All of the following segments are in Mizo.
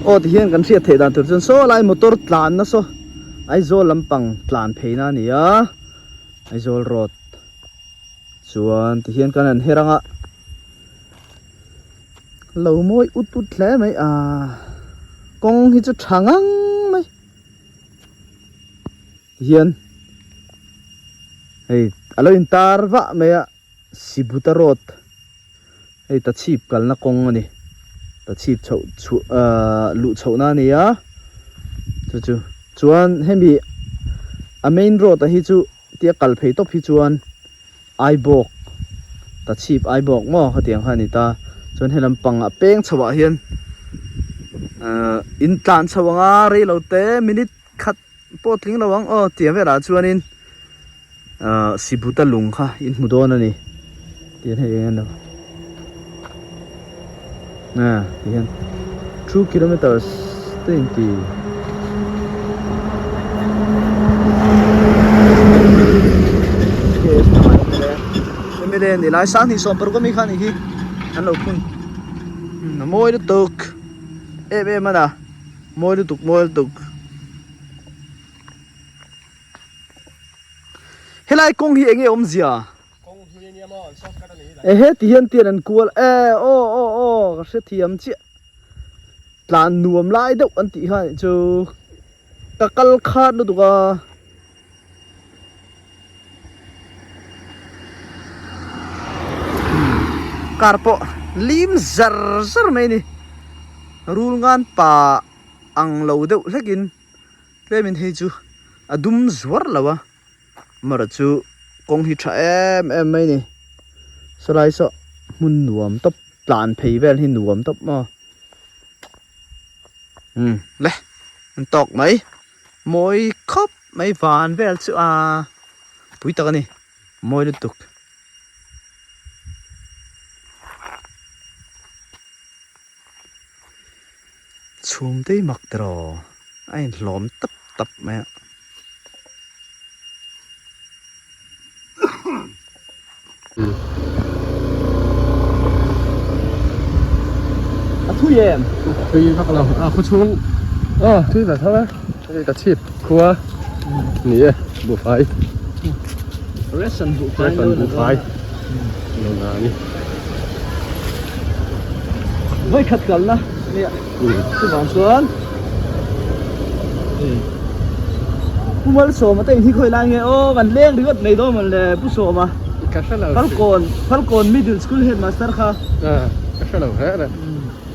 Aw ti hian kan hriat theih dan tur chuan saw lai motor tlanna saw Aizawl lampang tlan pheina a ni a, Aizawl road chuan ti hian kan han her ang a, lo mawi ut ut hle mai a, kawng hi chu tha ngang mai ti hian hei a lo intar vah mai a. Sibuta road hei tachhip kalna kawng a ni tachhip chhoh chhuah ahh luh chhohna a ni a chu chu chuan hemi a main road ah hi chu tia kal phei tawp hi chuan Aibawk tachhip Aibawk maw khatiang kha a ni ta chuan helam pang ah peng chho ah hian ahh in tlan chho ang a reilo te minute khat pawh tling lo ang aw tiang velah chuanin ahh sibuta lung kha in hmu dawn a ni tiang hei eng emaw ah ti hian two kilometers te in ti mla ni lai sanghnih sawm paruk ami kha anih hi an lo phun a mawi lutuk em em a na. Mawi lutuk mawi lutuk. Helai kawng hi enge awmzia? Kawng hlui ania maw an shortcut a ni hi. Ehe ti hian tian an kual e aw aw aw ka hrethiam chiah. Tlan nuam lai deuh an tih kha nih chu ka kal khat lutuk a. Car pawh lim zar zar mai a ni rul ngan pa ang lo deuh hlek in tlem in hei chu a dum zuar lo a amaherawh chu kawng hi tha em em mai a ni sawlai saw hmun nuam tawp tlan phei vel hi nuam tawp maw umm le an tawk mai. Mawi khawp mai van vel chu a pui tak a ni mawi lutuk. Chhum te hi mak tiraw a inhlawm tap tap mai a. A thui em? Thui vak lo. A khaw chhung a thui ve tho e. Hei ka chhip khua ni e buhfai. Ration buhfai lo buhfai. Lo na ni. Voi khat kalna nia. Chuvang chuan Pu Malsawma te in hi khawi lai nge aw kan leng ringawt mai dawn mawn le Pu Sawma Ka hre lo Falkawn Falkawn Middle School Headmaster kha Ka hre lo hle le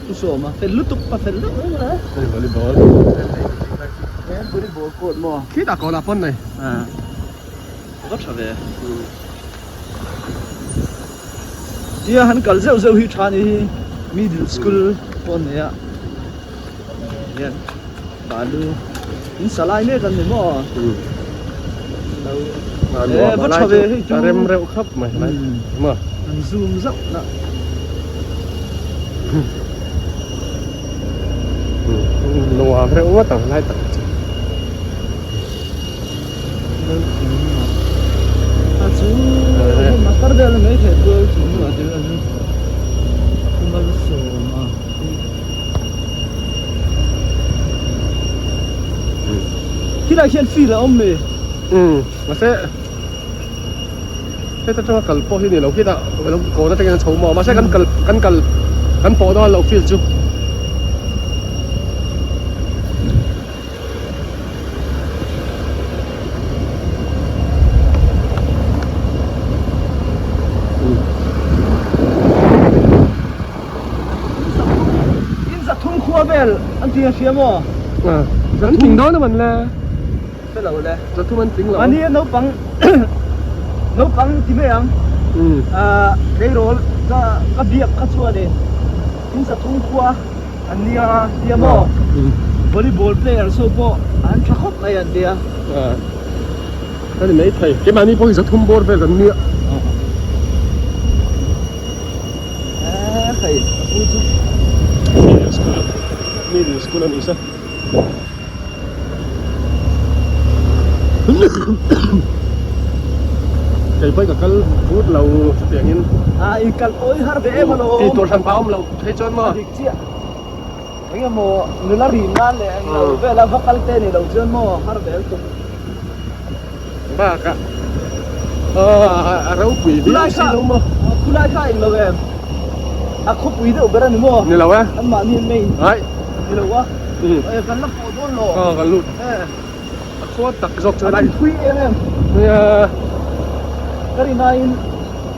Pu Sawma fel lutuk pa fel deuh mai le Hei volleyball He volleyball court maw Khitah kawnah pawn nei Va tha ve Tia han kal zeuh zeuh hi tha ni hi middle school pawh an nei a hian balu in sa lai mek an ni maw e va tha ve hei chu a rem reuh khawp mai lai maw an zoom zauh na nuam reuh ngawt ang lai tak chu. Khilai khian field a awm mi? Umm mahse heta tanga kal pawh hi ni lo khitah kawn atangin a chho maw mahse kan kal kan kal kan pawh dawn loh field chu. In zathum khua vel an tih a hria maw? An tling dawn a man le. Hre lo le. Zathum an tling lo. Mahni naupang naupang ti mai ang. Tleirawl ka biak kha chuanin in zathum khua. An nia tia maw volleyball players ho pawh an tha khawp mai an tia. A ni mai thei keimahni pawh hi zathum bawr vel kan nia. Eee hei a pu chu. Middle school middle school a ni sa. Kei pawhin ka kal vut lo chutiangin. A i kal awi har ve em alawm. Tih tur hran pa awm lo phei chuan maw. A dik chiah. Enge maw nula rin nan leh eng lo vela va kal te ni lo chuan maw har vel tum. Bak a a ropui viau si lo maw. Khulai kha eng lo em a khawpui deuh ber a ni maw. Ni lo e. An mahni an main. Ai. Ni lo a. Kan la pawh dawn lo. Aw kan lut. A khua tak zawk chu lai thui em em. Nia. Ka rin aiin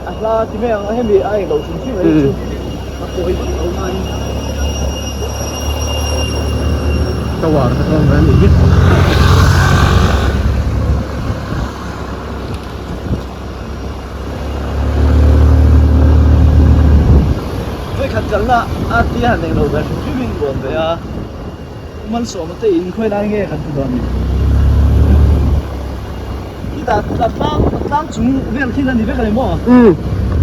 a hla ti mai ang a hemi a englo hrim hrim mai chu a kawi vak lo nain. Tower te pawh an nih hi. Vawikhat kalna a tia han englo ve hrim hrim in nuam ve a. Malsawma te in khawi lai nge kan ti dawn ni? Khitah tlang tlang chung vel khi la ni vek a ni maw? Umm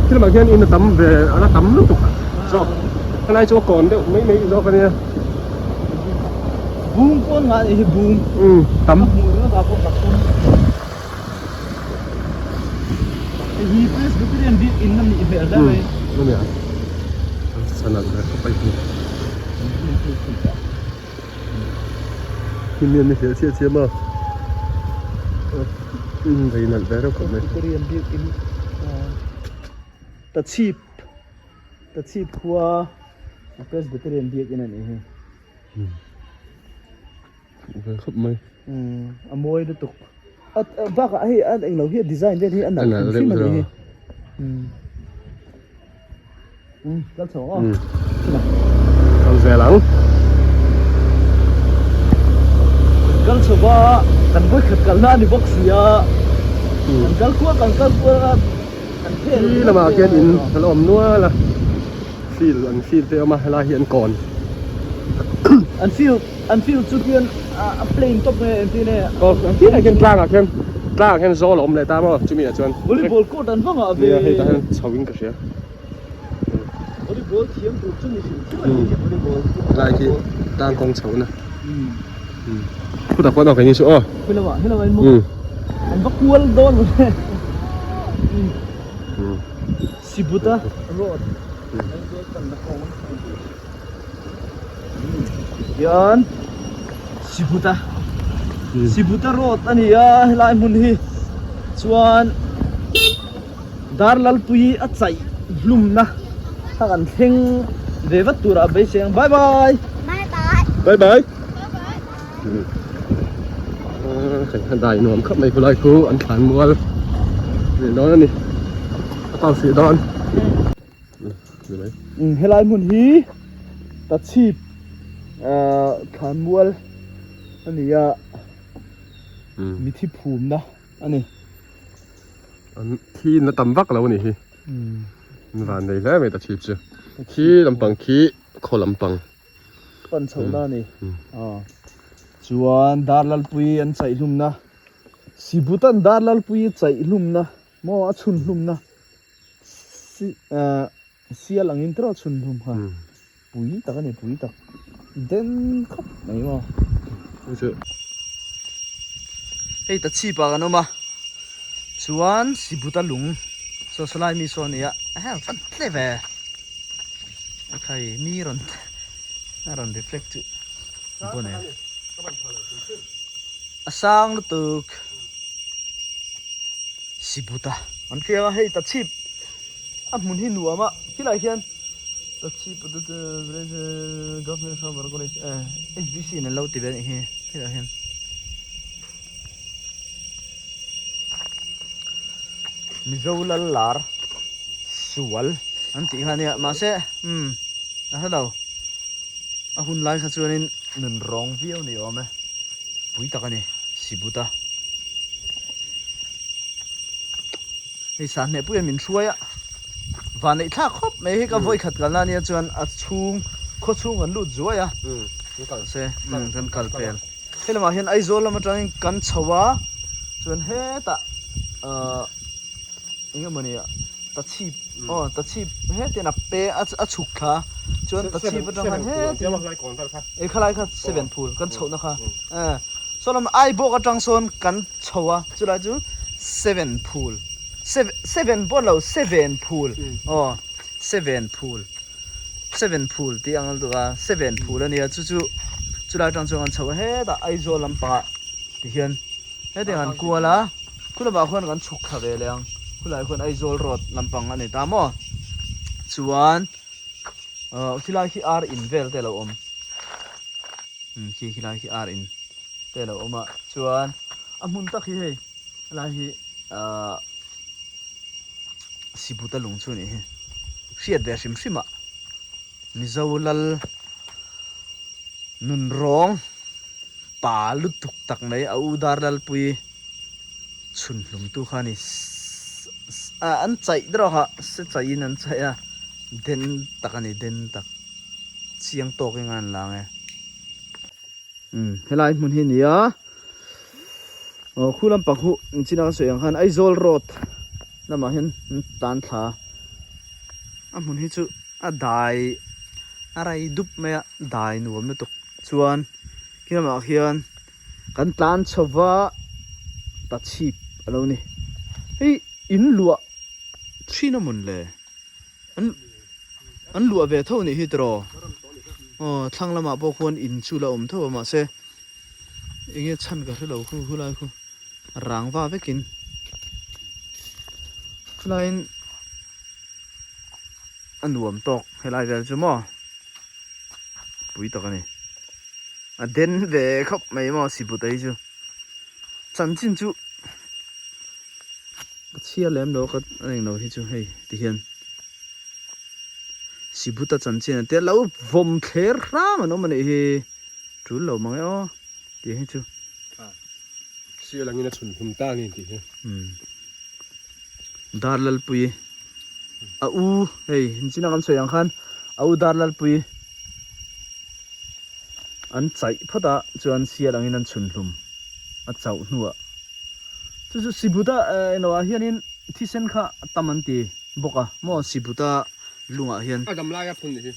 khi lamah khian in a tam ve a la tam lutuk zawk helai chu a kawn deuh mai mai zawk a nia. Bung pawn ngah a nih hi bung. Umm tam. Ka hmuh ringawt ah pawh ka thum. Hei hi Presbyterian biak in a nih hmel hle mai. Umm a nia. Sanat ve khawp a hi. Khi mi an ni hliah chiah chiah maw? In vei nalh ve reuh khawp mai. Presbyterian biak in Tachhip Tachhip khua Presbyterian biak in a nih hi. Ve khawp mai. A mawi lutuk. Bakah hei a englo hi a design vel hi a nalh hrim hrim a nih hi. Kal chho ang aw. Kal zel ang. Kal chho va kan vawi khat kalna a ni bawk si a. Kan kal kual kan kal kual a kan phel. Khi lamah khian in a lo awm nual a. Field an field te a awm a helai hi an kawn. An field an field chu khian a plain tawp nge engtin nge. Aw khian ah khian tlang ah khian tlang ah khian zawl a awm leh ta maw chumi ah chuan. Volleyball court an vang ah ve. Nia hei tah hian chho in ka hria. Volleyball thiam tur chu ni hrim hrim a ni hi volleyball. Helai khi tlang kawng chho na. Khutah khuan aw keini chu aw. Helama helama in maw. An va kual dawn lo le. Sibuta road Aizawl panna kawng hian Sibuta Sibuta road a ni a helai hmun hi chuan Darlalpui a chaih hlumna kha kan thleng ve vat turah a beisei ang bye bye bye bye Dai nuam khawp mai khulai khu an thlan mual leh dawn a ni a kal hrih dawn helai hmun hi tachhip thlan mual a ni a mithi phumna a ni an thi na tam vak lo a ni hi van nei hle mai tachhip chu khi lampang khi khaw lampang. pan chhohna a ni. Chuan Darlalpui an chaih hlumna, Sibutan Darlalpui chaih hlumna maw a chhun hlumna si sial angin tawh a chhun hlum kha pui tak a ni pui tak den khawp mai maw. Hei ta chhip ah kan awm a chuan Sibuta lung saw sawlai mi saw a ni a heng fan hle ve. Khai ni rawn a rawn reflect chu bon e a sang lutuk sibuta an fiang a hei tachhip a hmun hi nuam a khilai khian tachhip government farmer college H B C in an lo ti ve a nih hi khilai hian. Mizo lal lar sual an tih kha ania mahse umm a hre lo a hun lai kha chuanin nun rawng viau ni awm e pui tak a ni Sibuta hei sahne pui an min hruai a vanneih thlak khawp mai hi ka vawi khat kalna ania chuan a chhung khaw chhung kan lut zuai a mahse umm kan kal pel. He lamah hian Aizawl lam atangin kan chho a, chuan hetah ahh eng emawni tachhip aw tachhip hetiang a pe a chhuk thla a, chuan tachhip atang khan hetiang e khalai kha seven phul kan chhohna kha eh saw lam Aibawk atang sawn kan chho a chulai chu seven phul seven pawh ni lo seven phul aw seven phul. Seven phul tih ang lutuk a, seven phul a nia chu chu chulai atang chuan kan chho a hetah Aizawl lampangah ti hian hetiang an kual a khu lamah khuan kan chhuk thla ve leh ang khulai khuan Aizawl road lampang a ni ta maw chuan ahh khilai khi ar in vel te a lo awm umm khi khilai khi ar in te a lo awm a chuan a hmun tak hi hei helai hi ahh. Sibuta lung chu a nih hi. Hriat ve hrim hrim ah Mizo lal nun rawng pa lutuk tak mai a u dar lalpui chhun hlum tu kha a ni. An chaih deuh a se chaih in an chaih a den tak a ni den tak chiang tawk in an lang e. Umm helai hmun hi a ni a aw khu lampang khu nichina ka sawi ang khan Aizawl road lamah hian an tan thla a hmun hi chu a dai a rei dup mai a dai nuam lutuk chuan khi lamah khian kan tlan chho va tachhip a lo ni hei in luah thin a mawn le. An an luah ve tho anih hi tiraw aw thlang lamah pawh khuan in chu la awm tho a mahse enge chhan ka hrelo khu khulai khu rangva vekin khulaiin a nuam tawk helai vel chu maw pui tak a ni a den ve khawp mai maw sibuta hi chu chanchin chu. Ka chhiar lem lo ka reng lo hi chu hei ti hian Sibuta chanchin a tia lo vawm thler hram an awm a nih hi tul lo mang e aw tih hi chu. Sial angin a chhun hlum ta a ni tih hi. Darlalpui a u hei nichina kan sawi ang khan a u Darlalpui an chaih phawt a chuan sial angin an chhun hlum a chauh hnuah Chu chu Sibuta eng ah hianin thisen kha a tam an ti bawk a maw Sibuta lungah hian. A damlai a phun nih hi.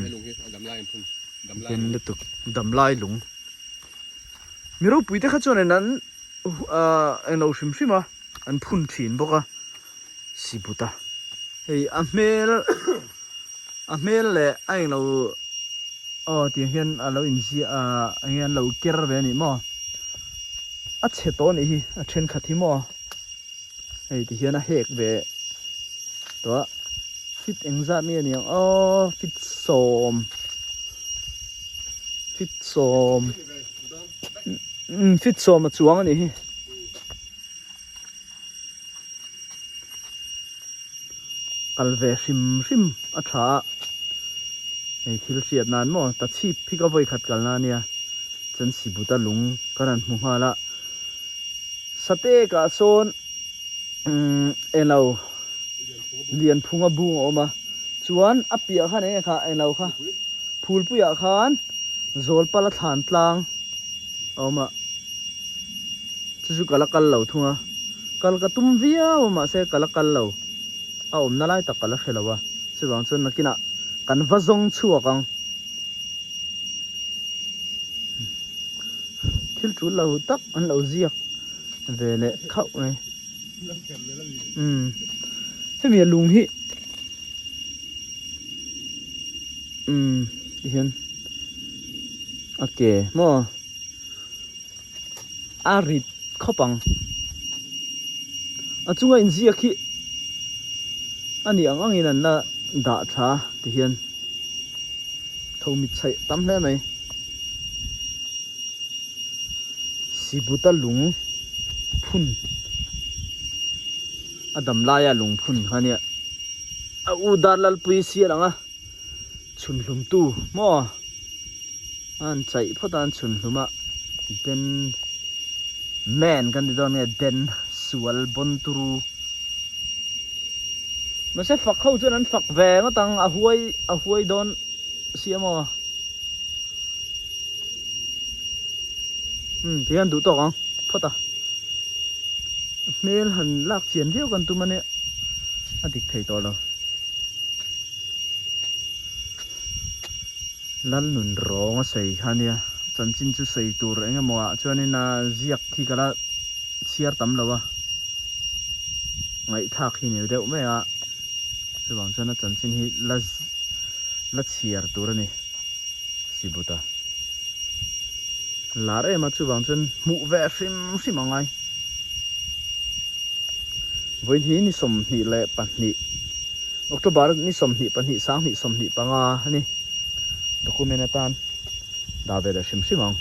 He lung hi a damlai an phun. Damlai lung. Lutuk damlai lung. Mi ropui te kha chuan in an eng lo hrim hrim a an phun thin bawk a Sibuta. Hei a hmel a hmel leh a eng lo aw tiang hian a lo inziah a eng nge an lo ker ve a ni maw. A chhe tawh anih hi a thenkhat hi maw hei ti hian a hek ve tawh a fit engzat nge aniang aw fit sawm fit sawm umm fit sawm a chuang anih hi kal ve hrim hrim a tha a hei thil hriat nan maw ta chhip hi ka vawi khat kalna a nia chuan sibuta lung ka rawn hmu nghal a satek ah sawn umm englo lianphunga bung a awm a chuan a piah khan enge kha englo kha phulpui ah khan zawlpala thlan tlang a awm a chu chu ka la kal lo thung a kal ka tum viau a mahse ka la kal lo a awmna lai tak ka la hre lo a chuvang chuan nakinah kan va zawng chhuak ang thil tul lo tak an lo ziak ve leh khauh mai umm hemi a lung hi umm tihian a ke maw a rit khawp ang a chunga inziak hi a nih ang angin an la dah tha tihian tho mit chhaih tam hle mai Sibuta lung phun a dam laia lung phun kha nia a u Darlalpui sial ang a. Chhun hlum tu maw a han chaih phawt a an chhun hlum a den man kan ti dawn nge den sual bawn turu mahse fak ho chuan an fak ve ngawt ang a huai a huai dawn si a maw umm ti hian duh tawk ang phawt a hmel han lak chian viau kan tum a nia a dik thei tawh lo. Lalnun rawng a sawi kha nia, chanchin chu sawi tur eng emaw ah chuanin a ziak khi ka la chhiar tam lo a, ngaihthlak hi nil deuh mai a, chuvang chuan a chanchin hi la la chhiar tur a ni Sibuta. Lar em a chuvang chuan hmuh ve hrim hrim a ngai. Vawiin hi ni 22 October ni 22 25 a ni. Document atan dah ve leh hrim hrim ang.